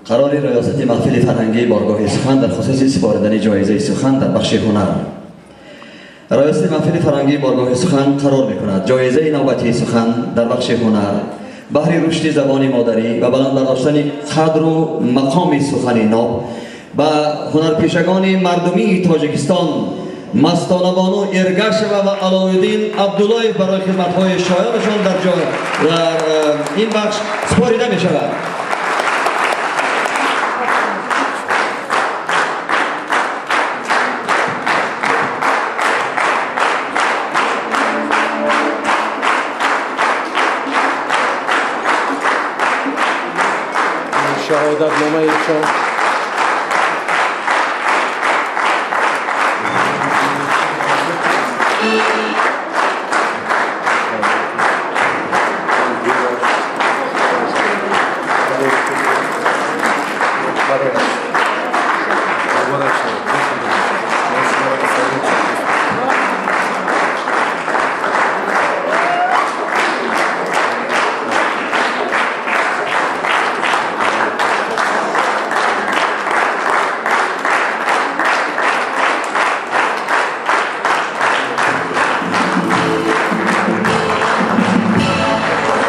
Қарори Раёсати маҳфили фарҳангии Боргоҳи сухан дар хусуси супоридани ҷоизаи сухан дар бахши ҳунар. Раёсати маҳфили фарҳангии Боргоҳи сухан қарор мекунад ҷоизаи навбатии сухан дар бахши ҳунар баҳри рушди забони модарӣ ва баланд бардоштани қадру мақоми сухани ноб ба ҳунарпешагони мардумии Тоҷикистон Мастонабону Эргашева ва Алоуддин Абдуллоев барои хизматҳои шоёнашон дар ин бахш супорида мешавад. Шаҳодатномаи чон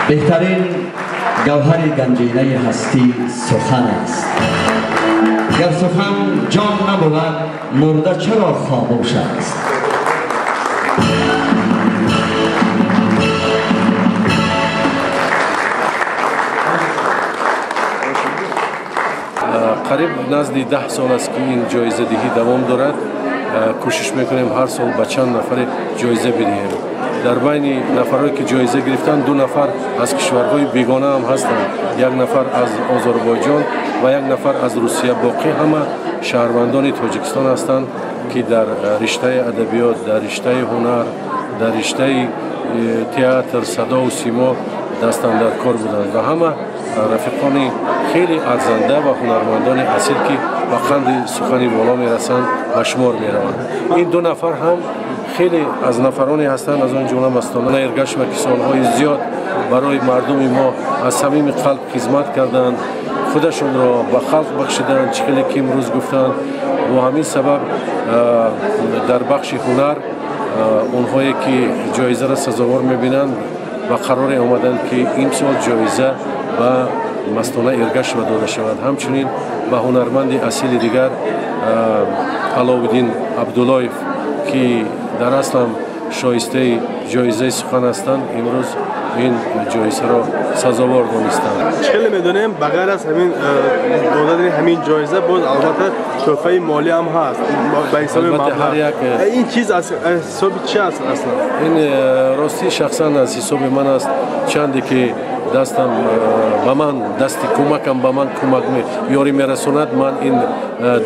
беҳтарин гавҳари ганҷинаи ҳастӣ сухан аст. Гар сухан ҷон набувад, мурда чаро хомӯш аст? Қариб назди 10 сол аст, ки ин ҷоизадиҳӣ давом дорад. Кӯшиш мекунем ҳар сол ба чанд нафаре ҷоиза бидиҳем. Дар байни нафарҳое ки ҷоиза гирифтанд, 2 нафар аз кишварҳои бегона ҳам ҳастанд. 1 нафар аз Озарбойҷон ва 1 нафар аз Русия. Боқӣ ҳама шаҳрвандони Тоҷикистон ҳастанд, ки дар риштаи адабиёт, дар риштаи ҳунар, дар риштаи театр, садову симо дастандаркор буданд ва ҳама рафиқони хеле арзанда ва ҳунармандони асил, ки ба қанди сухани боло мерасанд, ба шумор мераванд. Ин 2 нафар ҳам хеле аз нафароне ҳастанд, аз он ҷумла Мастона Эргашева, ки солҳои зиёд барои мардуми мо аз самими қалб хизмат карданд, худашонро ба халқ бахшиданд, чӣ хеле ки имрӯз гуфтанд. Бо ҳамин сабаб дар бахши ҳунар онҳое ки ҷоизаро сазовор мебинанд ба қароре омаданд, ки имсол ҷоиза ба Мастона Эргашева дода шавад. Ҳамчунин ба ҳунарманди асили дигар Алоуддин Абдуллоев, ки дар аслам шоистаи ҷоизаи сухан ҳастанд, имрӯз ин ҷоизаро сазовор донистанд. Хеле медонем, ба ғайр аз ҳамин додани ҳамин ҷоиза боз албатта тӯҳфаи молӣ ҳам ҳаст ба ҳисоби маблағ. Ин чиз аз ҳисоби чи аст аслан? Ин ростӣ шахсан аз ҳисоби ман аст. Чанде ки дастам ба ман, дасти кӯмакам ба ман кӯмак ёрӣ мерасонад, ман ин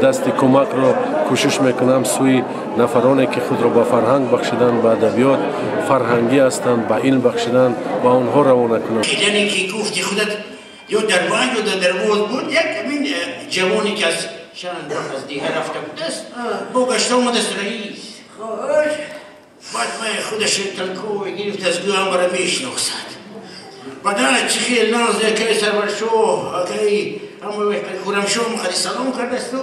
дасти кӯмакро кӯшиш мекунам сӯи нафароне ки худро ба фарҳанг бахшиданд, ба адабиёт фарҳангӣ ҳастанд, ба илм бахшиданд, ба онҳо равона кунам. Яъне ки гуфти худат ё дар банг ё дар дарвоз буд, як ҳамин ҷавоне ки аз чанд вақт аз деҳа рафта будааст, бо гашта омадааст раис. Хош баъд ман худаш талкове гирифт, аз гӯ ҳамаро мешиносад. Баъдан чӣ хел наз акаи Сарваршоҳ, акаи Хуррамшоҳ мақади салом кардасту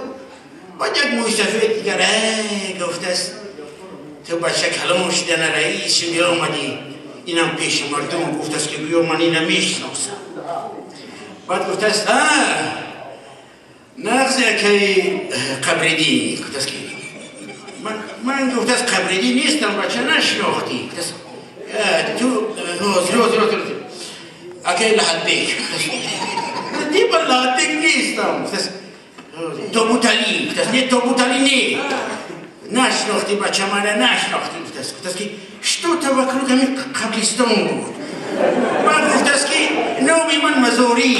баъд як мӯйсафед дигар гуфтааст: ту бача калон шидана раис меомадӣ, инам пеши мардум гуфтааст ки гӯё ман ина мешиносам. Баъд гуфтааст: нағзи акаи Қабридӣ. Гуфтааст ки ман гуфтааст Қабридӣ нестам, бача нашинохтӣ. Гуфтааст ту роз роз роз акаи Лаҳатбек. Типа Лаҳатбек нестам. Гуфтааст Тобуталӣ. Гуфтааст не, Тобуталӣ не, нашинохтӣ бача, мана нашинохтӣ. Гуфтааст, гуфтааст ки что-то вокруг ҳамин қабристон буд. Баъд гуфтааст ки номи ман Мазорӣ.